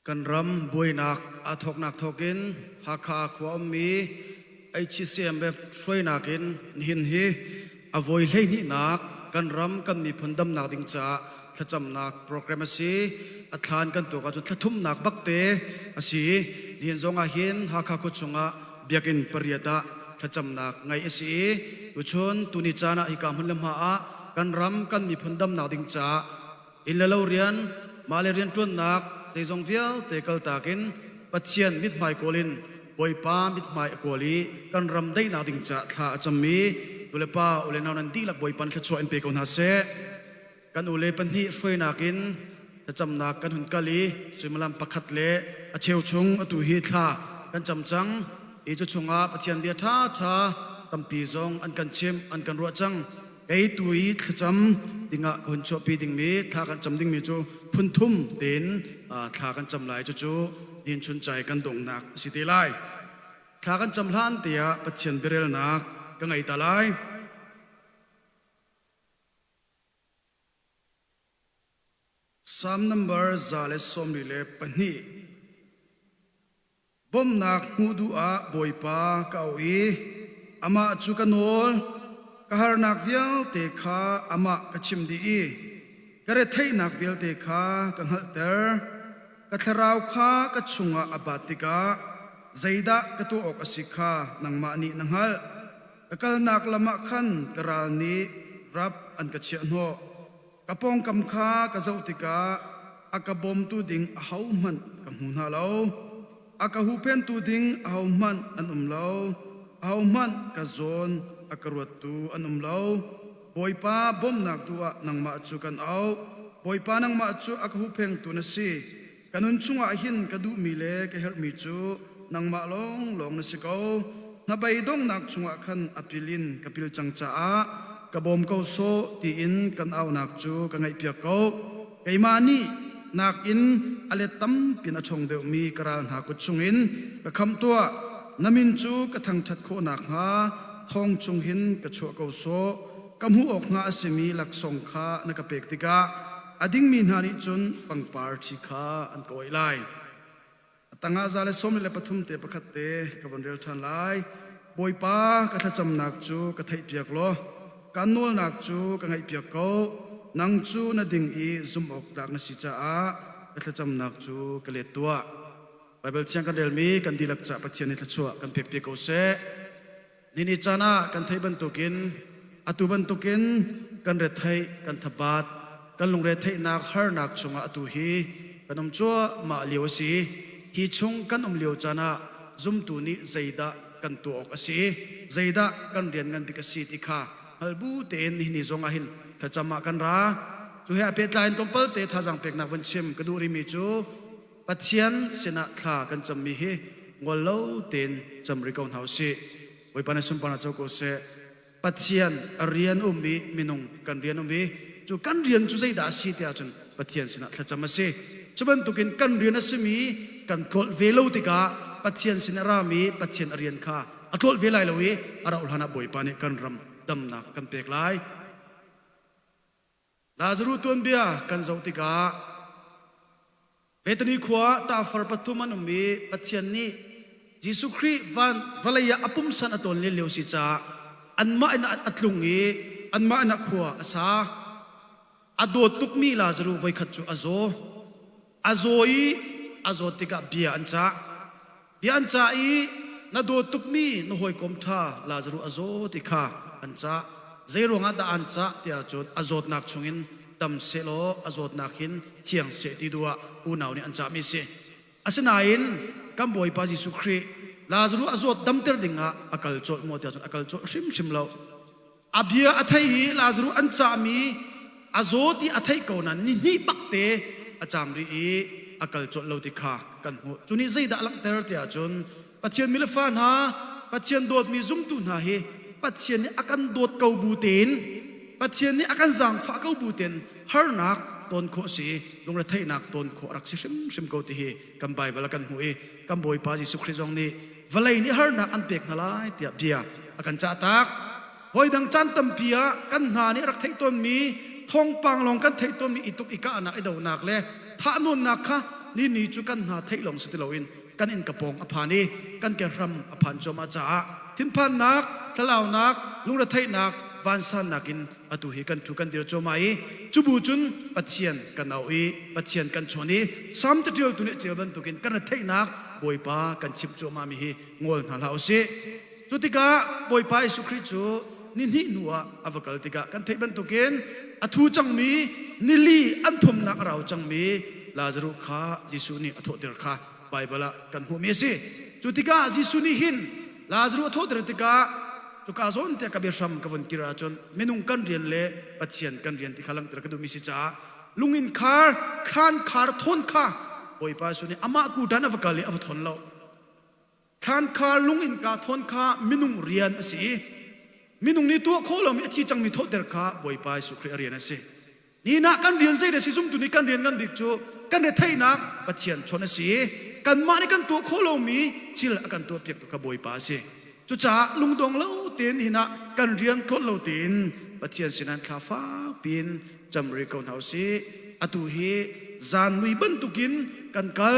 Kan ram buainak aa thawknak thawkin Hakha khua ummi HCMF hruainak in nihin hi a voi hleihnihnak kan ram kan miphun damnak ding caah thlacamnak program a si. A thlan kan tuak ahcun thlathumnak bakte a si. Nihin zong ah hin Hakha khua chungah biakinn pariat ah thlacamnak ngeih a si i tuchun tuni caan ah hika hmun le hma ah kan ram kan miphun damnak ding caah inn le lo rian mah le rianṭuannak zeizong vialte kaltak in Pathian mithmai kawl in Bawipa mithmai a kawl i kan ram daihnak ding caah thla a cammi nulepa ule nau nan dihlak Bawipa nih thluachuah in pe ko hna seh. Kan ule pahnih hruainak in thlacamnak kan hun kal i suimilam pakhat le a cheu chung atu hi thla kan cam cang i cu chungah Pathian bia ṭhaṭha tampi zong an kan chimh an kan ruah cang. Kei tu i thlacam dingah ka hun chuahpi dingmi thla kan cam dingmi cu phun thum tein thla kan cam lai. Cucu nihin chunchai kan donghnak a si te lai. Thla kan cam hlan tiah Pathian biarelnak ka ngei ta lai. Psalm number 122. Bawmhnak hmuh duh ah Bawipa ka auh i amah cu ka nawl. Ka harnak vialte kha amah ka chim dih i ka retheihnak vialte kha ka hngalhter. Ka thlarau kha ka chungah a bat tikah zeidah ka tuah awk a si kha nangmah nih na hngalh. Ka kalnak lam ah khan ka ral nih rap an ka chiah hnawh. Ka pawngkam kha ka zoh tikah a ka bawmtu ding ahohmanh ka hmu hna lo. A ka huhphentu ding ahohmanh an um lo. Ahohmanh ka zawn a ka ruattu an um lo. Bawipa bawmhnak tu ah nangmah cu kan auh. Bawipa nangmah cu a ka huhphengtu na si. Ka nun chungah hin ka duhmi le ka herhmi cu nangmah lawnglawng na si ko. Hnabei donghnak chungah khan a pil in ka pil cang caah ka bawm ko sawh tiin kan aunak cu ka ngaihpiak ko. Keimah nih nakin a let tampin a ṭhawng deuhmi ka ral hna kut chungin ka khamh tuah. Na min cu ka thangṭhat khawh nakhnga thong chung hin ka chuah ko sawh. Ka hmuh awk hnga a simi laksawng kha na ka pek tikah A dingmi hna nih cun pangpar ṭhi kha an ka oih lai. A tangah 133 te pakhat te ka von rel ṭhan lai. Bawipa, ka thlacamnak cu ka theihpiak law kaan nawlnak cu ka ngaihpiak ko. Nang cu na ding i zumh awk tlak na si caah ka thlacamnak cu ka let tuah. Baibal thiang kan relmi kan dihlak caah Pathian nih thluachuah kan pekpiak ko seh. Nini caan ah kan theih bantukin atu bantukin kan retheih, kan thabat, kan lungretheihnak harnak chungah atu hi kan um cuahmah lio a si. Hi chung kan um lio caan ah zumtu nih zeidah kan tuah awk a si, zeidah kan rian ngan bik a si ti kha hngal bu tein nihin ni zong ah hin thlacam ah kan ra. Cu he a pehtlai in tlawmpal te thazaang peknak vun chim ka duh rihmi cu Pathian sinah thla kan cammi hi ngol lo tein cam rih ko hna usih. Bawipa nih sunparnak co ko seh. Pathian a rian um i minung kan rian um i cu kan rian cu zeidah a si tiah cun Pathian sinah thlacam a si. Cu bantukin kan rian a simi kan tlolh ve lo tikah Pathian sin a rami Pathian a rian kha a tlolh ve lai lo i a rauh hlan ah Bawipa nih kan ram damnak kan pek lai. Lazaruh tuanbia kan zoh tikah Bethany khua ah ṭafar pathum an um i Pathian nih Jesuh Khrih van vawlei ah a pumsan a tawn lio si caah anmah in a tlung i anmah in a khua a sa. A dawt tukmi Lazaruh voikhat cu a zaw. A zaw i a zawt tikah bia an cah. Bia an cah i na dawt tukmi na hawikom ṭha Lazaruh a zaw ti kha an cah. Zeiruangah dah an cah tiah cun a zawtnak chungin dam sehlaw a zawtnak hin thiang seh ti duh ah unau nih an cahmi a si. Asinain kan Bawipa Jesuh Khrih Lazaruh a zawt damter dingah a kal colh maw tiah cun a kal colh hrimhrim lo. A bia a theih i Lazaruh an cahmi a zaw ti a theih ko nain ni hnih bak te a caam rih i a kal colh lo ti kha kan hmuh. Cu nih zeidah a langhter tiah cun Pathian mi le fa hna, Pathian dawtmi zumtu hna hi Pathian nih a kan dawt ko bu tein Pathian nih a kan zaangfah ko bu tein harnak ton khawh si lungretheihnak ton khawh rak si hrimhrim ko ti hi kan Baibal ah kan hmuh i kan Bawipa Jesuh Khrih zong nih vawlei nih harnak an pek hna lai tiah bia a kan cah tak. Voidang caan tampi ah kan hna nih rak theih tawnmi thawngpang lawng kan theih tawnmi i tuk i kahnak i donak le thahnawnnak kha. Ni ni cu kan hna theih lawng si ti loin kan inn ka pawng a phan i kan ke hram a phan cuahmah caah thinphannak, thlalaunak, lungretheihnak, vansannak in atu hi kan thu kan dir cuahmah i cu bu cun Pathian kan auh i Pathian kan chawn i Salm caṭialtu nih a ṭial bantukin kan retheihnak Bawipa kan chimh cuahmah mi hi ngol hna hlah usih. Cu tikah Bawipa Jesuh Khrih cu nihnih hnu ah a va kal tikah kan theih bantukin a thu cangmi nili an phumnak a rau cangmi Lazaruh kha Jesuh nih a thawhter kha Baibal ah kan hmuhmi a si. Cu tikah Jesuh nih hin Lazaruh a thawhter tikah cuka zawn te ka biahram ka vun kir ahcun minung kan rian le Pathian kan rian ti kha langhter ka duhmi si caah lungin khar thlan khar thawn kha Bawipa Jesuh nih amah kutan a va kal i a va thawn lo. Thlankhar lung innka thawn kha minung rian a si i minung nih tuah khawh lomi a thi cangmi thawhter kha Bawipa Jesuh Khrih a rian a si. Nihin ah kan rian zei le si zumtu nih kan rian ngan bik cu kan retheihnak Pathian chawnh a si i kanmah nih kan tuah khawh lomi thil a kan tuahpiaktu kha Bawipa a si. Cucaah lungdong lo tein nihin ah kan rian tlawt lo tein Pathian sinah thla fak piin cam rih ko hna usih. Atu hi zan mui bantukin kan kal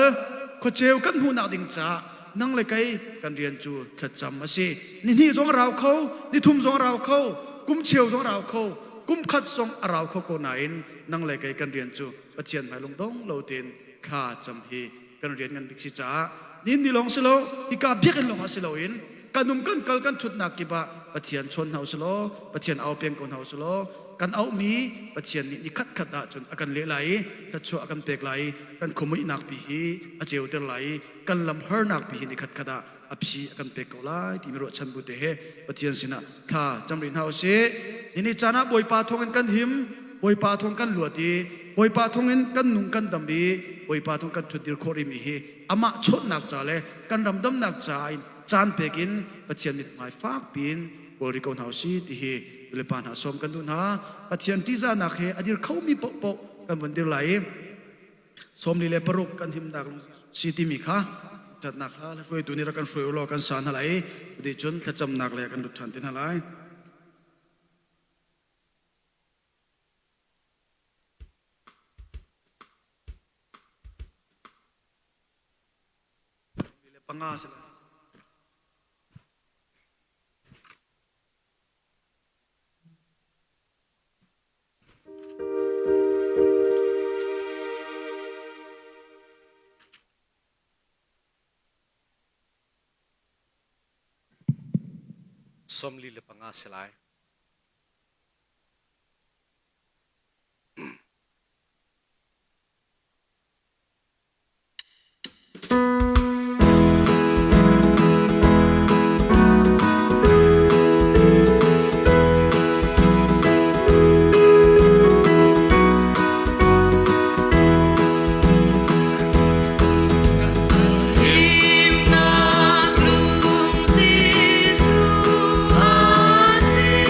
khuaceu kan hmuhnak ding caah nang le kei kan rian cu thlacam a si. Nihnih zong a rau kho, nithum zong a rau kho, kum cheu zong a rau kho, kum khat zong a rau kho ko nain nang le kei kan rian cu Pathian hmai lungdong lo tein thla cam hi kan rian ngan bik si caah nin ni lawng si lo hika biakinn lawng ah si loin kan um kan kal kan ṭhutnak kip ah Pathian chawn hna usih law Pathian au peng ko hna usih law kan auhmi Pathian nih ni khatkhat ah cun a kan leh lai i thluachuah a kan pek lai i kan khuamuihnak pi hi a ceuter lai i kan lam harnak pi hi ni khatkhat ah a phi a kan pek ko lai timi ruahchan bu te he Pathian sinah thla cam rih hna usih. Nini caan ah Bawipa thawngin kan him, Bawipa thawng kan luat i Bawipa thawngin kan nung kan dam i Bawipa thawng kan ṭhutdir khawh rihmi hi amah chawnhnak ca le kan ram damnak caah in caan pek in Pathian mithmai fak piin kawl rih ko hna usih ti hi nulepa hna sawm kan duh hna. Pathian ṭihzahnak he a dir khomi paohpaoh kan vun dir lai i 46 kan himnak si timi kha catnak hla hruaitu nih rak kan hruai u law kan sa hna lai i cuti cun thlacamnak le kan lut ṭhan te hna lai. Panga si lai. 45 si lai. Himnak lung Jesuh a si.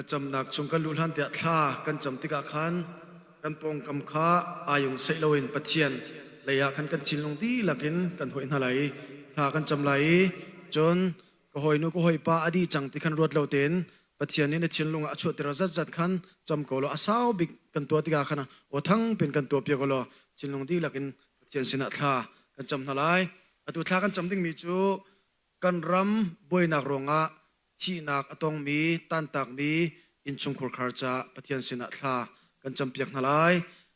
Thlacamnak chung kan luh hlan tiah thla kan cam tikah khan kan pawngkam kha ayung seih loin Pathian lei ah khan kan thinlung dihlak in kan hoih hna lai i thla kan cam lai i cun ka hawinu ka hawipa a dih cang ti khan ruat lo tein Pathian nih na thinlung ah a chuahter zatzat khan cam ko law a sau bik kan tuah tikah khan aw thang pin kan tuah piak law thinlung dihlak in Pathian sinah thla kan cam hna lai. Atu thla kan cam dingmi cu kan ram buainak ruangah thihnak a tongmi tantakmi innchungkhar khar caah Pathian sinah thla kan campiak hna lai.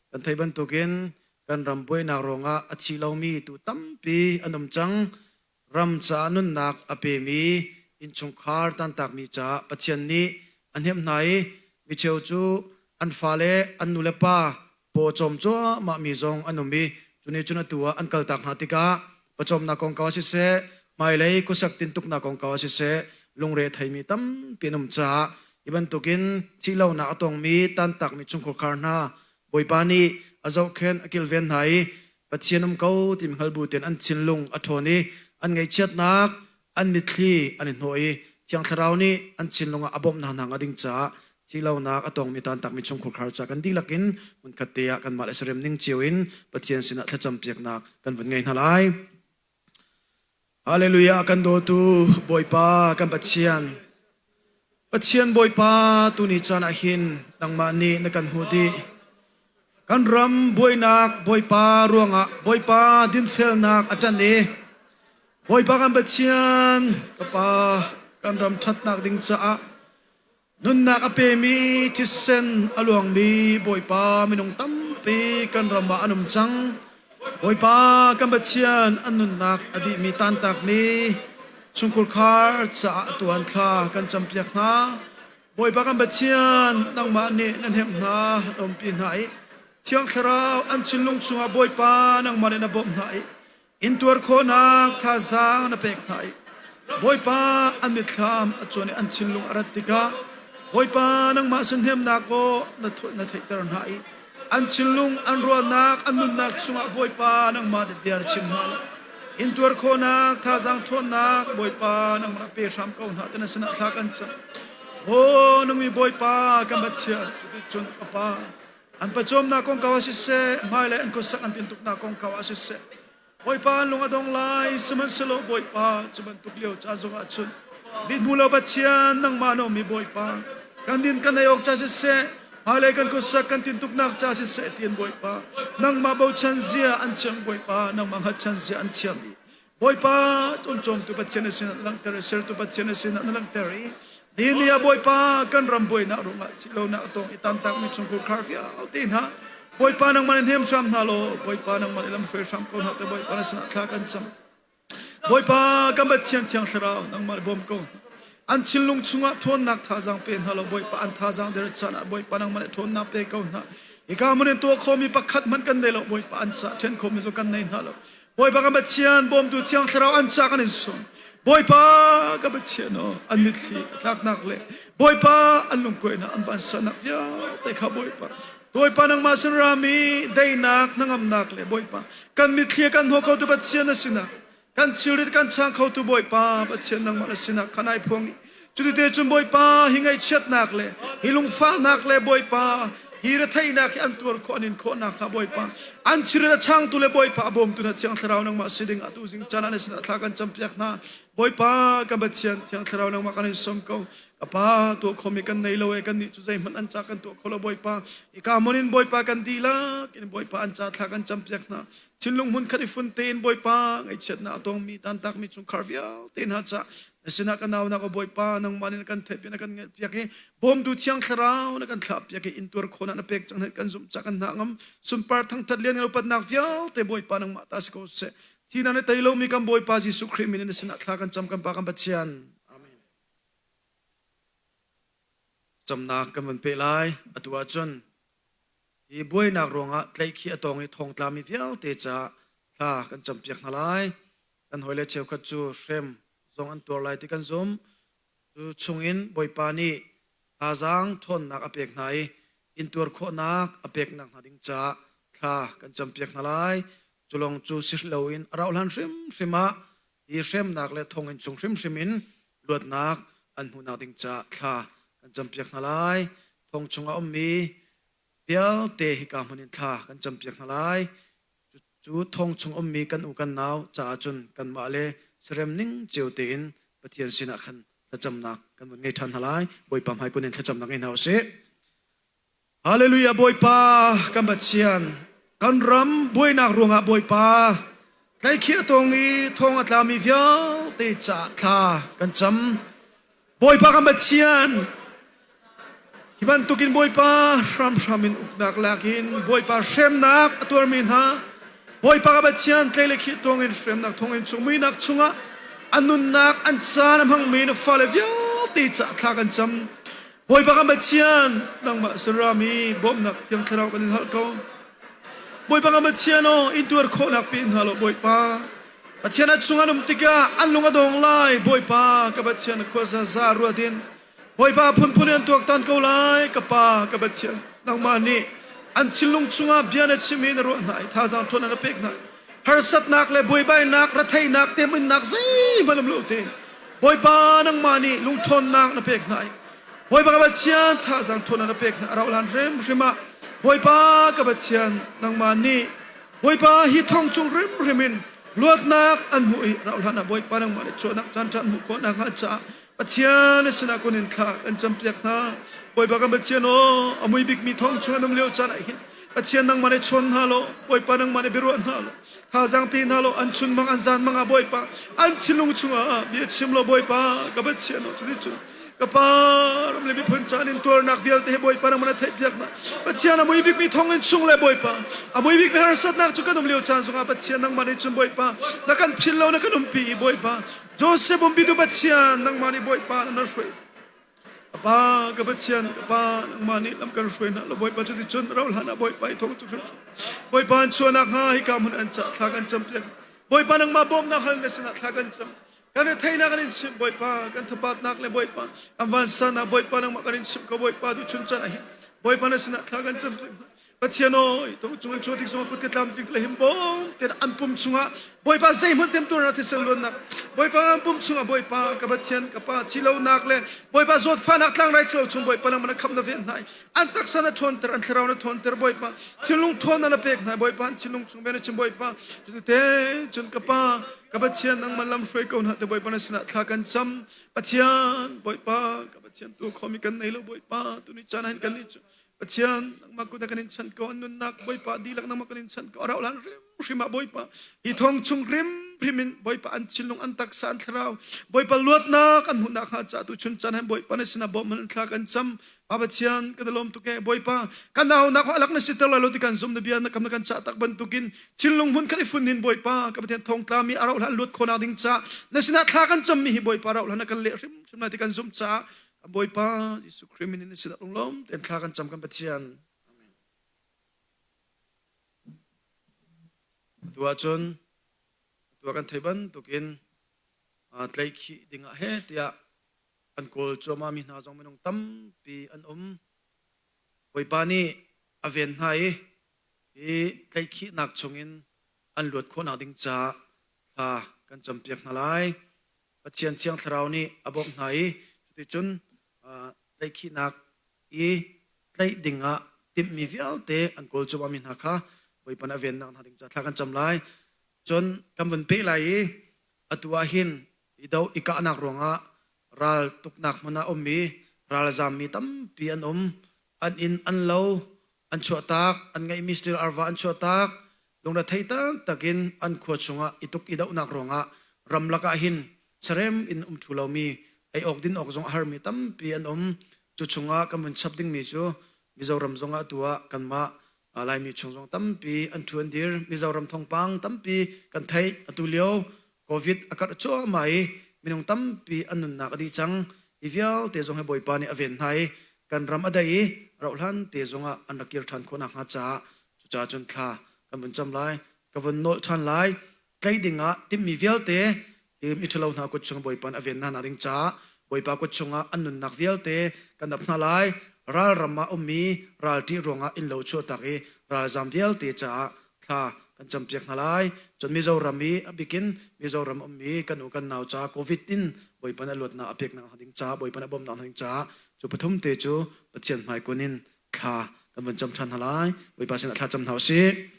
Kan theih bantukin kan ram buainak ruangah a thi lomi tu tampi an um cang. Ram caah nunnak a pemi innchungkhar tantakmi caah Pathian nih a hnemh hna i micheu cu an fale an nulepa pawcawm cuahmah mi zong an um i cu nih cun atu ah an kaltak hna tikah pawcawmnak kongkau ah siseh hmailei khuasak tintuknak kongkau ah siseh lungre theimi tampi an um caah hi bantukin thihlonak a tongmi tantakmi chungkhar hna Bawipa nih a zohkhenh a kilven hna i Pathian um ko timi hngal bu tein an thinlung a ṭhawn i an ngaihchiatnak an mitthli an i hnawh i Thiang Thlarau nih an thinlung ah a bawmh hna hnga ding caah thihlonak a tongmi tantakmi chungkhar ca kan dihlak in hmunkhat te ah kanmah le sarem ning cio in Pathian sinah thlacam piaknak kan vun ngei hna lai. Hallelujah kan dawtu Bawipa kan Pathian Pathian Bawipa tuni caan ah hin nangmah nih na kan hmuh dih kan ram buainak Bawipa ruangah Bawipa dinfelnak a ṭan i Bawipa kan Pathian ka Pa kan ram ṭhatnak ding caah nunnak a pemi thisen a luangmi Bawipa minung tampi kan ram ah an um cang. Bawipa kan Pathian an nunnak a dihmi tantakmi chungkhurkhar caah tuan thla kan campiak hna. Bawipa kan Pathian nangmah nih na hnemh hna, na umpi hna i Thiang Thlarau an thinlung chungah Bawipa nangmah nih na bawmh hna i intuar khawhnak thazaang na pek hna i Bawipa an mitthlam a cuan i an thinlung a rat tikah Bawipa nangmah sahnemnak aw na na theihter hna i an thinlung an ruahnak an nunnak chungah Bawipa nangmah nih bia na chim hna lo intuar khawhnak thazaang ṭhawnnak Bawipa nangmah pe hram ko hna te na sinah thla kan cam Aw nungmi Bawipa kan Pathian cuticun ka Pa an pawcawmnak kongkau ah siseh hmailei an khuasak an tintuknak kongkau ah siseh Bawipa an lung a dong lai sihmanhsehlaw Bawipa cu bantuk lio ca zongah cun mithmu lo Pathian nangmah na ummi Bawipa kan din kan ei awk ca siseh hmailei kan khuasak kan tintuknak ca siseh tiin Bawipa nangmah bochan zia an thiam Bawipa nangmah hngatchan zia an thiam i Bawipa cawmtu Pathian na sinah na langhter i sertu Pathian na sinah na langhter i nihin ah Bawipa kan ram buainak ruangah thihlonak a tong i tantakmi chungkhur khar vialte hna Bawipa nangmah na hnem hram hna law Bawipa nangmah na lamhruai hram ko hna te Bawipa na sinah thla kan cam Bawipa kan Pathian Thiang Thlarau nangmah na bawm ko an thinlung chungah ṭhawnnak thazaang pe hna law Bawipa an thazaang der caan ah Bawipa nangmah nih ṭhawnnak pe ko hna hika hmun in tuah khomi pakhat hmanh kan nei lo Bawipa an ca ṭhen khomi cu kan nei hna lo Bawipa kan Pathian bawmtu Thiang Thlarau an ca kan in sawm Bawipa ka Pathian aw an mitthli a tlaknak le Bawipa an lungkuainak an vansannak vialte kha Bawipa Bawipa nangmah sin rami daihnak hnangamnak le Bawipa kan mitthli kan hnawh khotu Pathian na sinak kan thilrit kan chang khotu Bawipa Pathian nangmah na sinah khan ai phuang i cuti cun Bawipa hi ngaihchiatnak le hi lungfahnak le Bawipa hi retheihnak hi an tuar khawh an in khawh nakhnga Bawipa an thilrit a changtu le Bawipa a bawmtu hna Thiang Thlarau nangmah si ding atu zing caan ah na sinah thla kan campiak hna Bawipa kan Pathian Thiang Thlarau nangmah kan in sawm ko ka pa tuah khomi kan nei lo e kan nih cu zeihmanh an ca kan tuah kho lo Bawipa ika hmun in Bawipa kan dihlak in Bawipa an ca thla kan campiak hna Thinlung hmunkhat i fun tein Bawipa ngaihchiatnak a tongmi tantakmi chungkhar vialte hna cah na sinah ka naunak o Bawipa nangmah nih na kan theihpiak na kan ngaihpiak i bawmtu Thiang Thlarau na kan thlahpiak i intuar khawhnak na pek cang kan zumh cah kan hna ngam sunpar thangthat lian upatnak vialte Bawipa nangmah ta si ko seh thina na tei lomi kan Bawipa Jesuh Khrih min in na sinah thla kan cam kan Pa kan Pathian Amen Camnak kan van pe lai atu ahcun Hi buainak ruangah tlaihkhih a tong i thongtlami vialte caah thla kan campiak hna lai. Kan hawile cheukhat cu hrem zong an tuar lai ti kan zumh. Cu chungin Bawipa nih thazaang ṭhawnnak a pek hna i intuar khawhnak a peknak hna ding caah thla kan campiak hna lai. Cu lawng cu si loin a rauhhlan hrimhrim ah hi hremnak le thonginn chung hrimhrim in luatnak an hmuhnak ding caah thla kan. kan campiak hna lai. Thong chungah ummi vialte hika hmun in thla kan campiak hna lai. Cu thong chung ummi kan u kan nau caah cun kanmah le sarem ning cio tein Pathian sinah khan thlacamnak kan vun ngei ṭhan hna lai. Bawipa hmai kun in thlacamnak ngei hna u sih. Hallelujah Bawipa kan Pathian kan ram buainak ruangah Bawipa tlaikhiah tong i thong a tlami vialte caah thla kan cam. Bawipa kan Pathian hi bantukin Bawipa hramhram in uknak lak in Bawipa hremnak a tuarmi hna Bawipa ka Pathian tlei le khih tong in hremnak thong in chung muinak chungah an nunnak an caan a hmangmi na fale vialte caah thla kan cam. Bawipa kan Pathian, nangmah sarami bawmhnak Thiang Thlarau kan in hal ko. Bawipa kan Pathian aw, in tuar khawhnak pe hna law Bawipa. Pathian a chung an um tikah an lung a dong lai. Bawipa ka Pathian khua zaza ruat in Bawipa phunphun in an tuaktan ko lai. Ka Pa ka Pathian, nangmah nih an thinlung chungah bia na chim i na ruah hna i thazaang ṭhawn na pek hna. Harsatnak le buaibainak, retheihnak, teminnak zeihmanh um lo te. Bawipa nangmah nih lungṭhawnnak na pek hna i Bawipa ka Pathian thazaang ṭhawnnak na pek hna a rauh hlan hrimhrim ah Bawipa ka Pathian nangmah nih Bawipa hi thong chung hrimhrim in luatnak an hmuh i rauh hlan ah Bawipa nangmah nih chuahnak caan ṭha an hmuh khawh nakhnga caah Pathian na sinah kun in thla kan campiak hna. Bawipa kan Pathian aw, a mui bikmi thong chung an um lio caan ah hin Pathian nangmah nih chawn hna law, Bawipa nangmah nih biaruah hna law, thazaang pe hna law, an chun mang an zan mang ah Bawipa an thinlung chungah bia chim law Bawipa ka Pathian aw cuticun ka pa ram le miphun caan in tuarnak vialte he Bawipa nangmah na theihpiak hna. Pathian a mui bikmi thong in chung le Bawipa a mui bikmi harsatnak cu kan um lio caan zongah Pathian nangmah nih cun Bawipa na kan phil lo na kan umpi i Bawipa Joseph umpitu Pathian nangmah nih Bawipa na hruai. Ka pa ka Pathian ka pa nangmah nih lam kan hruai hna lo Bawipa cuticun ro hlan ah Bawipa i thong cu Bawipa an chuahnak hnga hika hmun an cah thla kan cam piak Bawipa nangmah bawmnak hal na sinah thla kan cam kan retheihnak kan in chimh Bawipa kan thabatnak le Bawipa kan vansannak Bawipa nangmah kan in chimh ko Bawipa tu chun chan ah hin Bawipa na sinah thla kan cam piak Pathian aw tung cung in chuah tik zongah kut ka tlam tik le him bawm ten an pum chungah Bawipa zeihmanh temtuarnak thisen luannak Bawipa an pum chungah Bawipa ka Pathian ka pa thilonak le Bawipa zawtfahnak tlangrai chilo chung Bawipa nangmah na khamh na ven hna an taksa na ṭhawnter an thlarau na ṭhawnter Bawipa thinlung ṭhawn na pek hna Bawipa an thinlung chung ven na chim Bawipa cutute cun ka pa ka Pathian nangmah lam hruai ko hna te Bawipa na sinah thla kan cam Pathian Bawipa ka Pathian tu khomi kan nei lo Bawipa tuni caan hin kan nih cu Pathian nangmah kut ah kan in chanh ko an nunnak Bawipa dihlak nangmah kan in chanh ko a rauh hlan hrimhrim ah Bawipa hi thong chung hrimhrim in Bawipa an thinlung an taksa an thlarau Bawipa luatnak an hmuhnak hnga ca tu chun caan han Bawipa na sinah bawm an thla kan cam Pa Pathian kan i lawm tuk e Bawipa kan naunak ho alak na si ter lai lo ti kan zum na bia na kam na kan cah tak bantukin thinlung hmun khat i fun in Bawipa ka Pathian thong tlami a rauh hlan luat khawnak ding ca na sinah thla kan cam mi hi Bawipa rauh hlan na kan leh hrimhrim lai ti kan zum caah Kan Bawipa Jesuh Khrih min in sinah lunglawm tein thla kan cam kan Pathian. Amen. Atu ahcun atu ah kan thei bantukin tlaihkhih dingah he tiah an kawl cuahmah mi hna zong minung tampi an um. Bawipa nih a ven hna i hi tlaihkhihnak chungin an luat khawhnak ding caah thla kan campiak hna lai. Pathian Thiang Thlarau nih a bawmh hna i cuticun tlaihkhihnak i tlaih dingah timhmi vialte an kawl cuahmahmi hna kha Bawipa nih a vennak hna ding caah thla kan cam lai. Cun kan vun peh lai i atu ah hin i do i kahnak ruangah ral tuknak hmun ah ummi ralzammi tampi an um. An inn an lo an chuahtak, an ngeihmi stil arva an chuahtak, lungrethei taktak in an khua chungah i tuk i dohnak ruangah ramlak ah hin sarem in um ṭhu lomi ei awk din awk zong a harmi tampi an um. Cu chungah kan vun chap dingmi cu Mizoram zongah tu ah kanmah Laimi chung zong tampi an ṭhu an dir. Mizoram thawngpang tampi kan theih. Atu lio COVID a karh cuahmah i minung tampi an nunnak a dih cang. Hi vialte zong hi Bawipa nih a ven hna i kan ram a dai i rauhhlan te zongah an rak kir ṭhan khawh nakhnga caah cucaah cun thla kan vun cam lai. Ka vun nolh ṭhan lai. Tlei dingah timhmi vialte hi miṭhalo hna kut chung Bawipa nih a ven hna nak ding caah Bawipa kut chungah an nunnak vialte kan ap hna lai. Ralram ah ummi ral ṭih ruangah innlo chuahtak i ralzam vialte caah thla kan campiak hna lai. Cun Mizoram i a bikin Mizoram ummi kan u kan nau ca COVID in Bawipa nih a luatnak a peknak hnga ding ca Bawipa nih a bawmhnak hnga ding caah cu pathum te cu Pathian hmai kun in thla kan vun cam ṭhan hna lai. Bawipa sinah thla cam hna usih.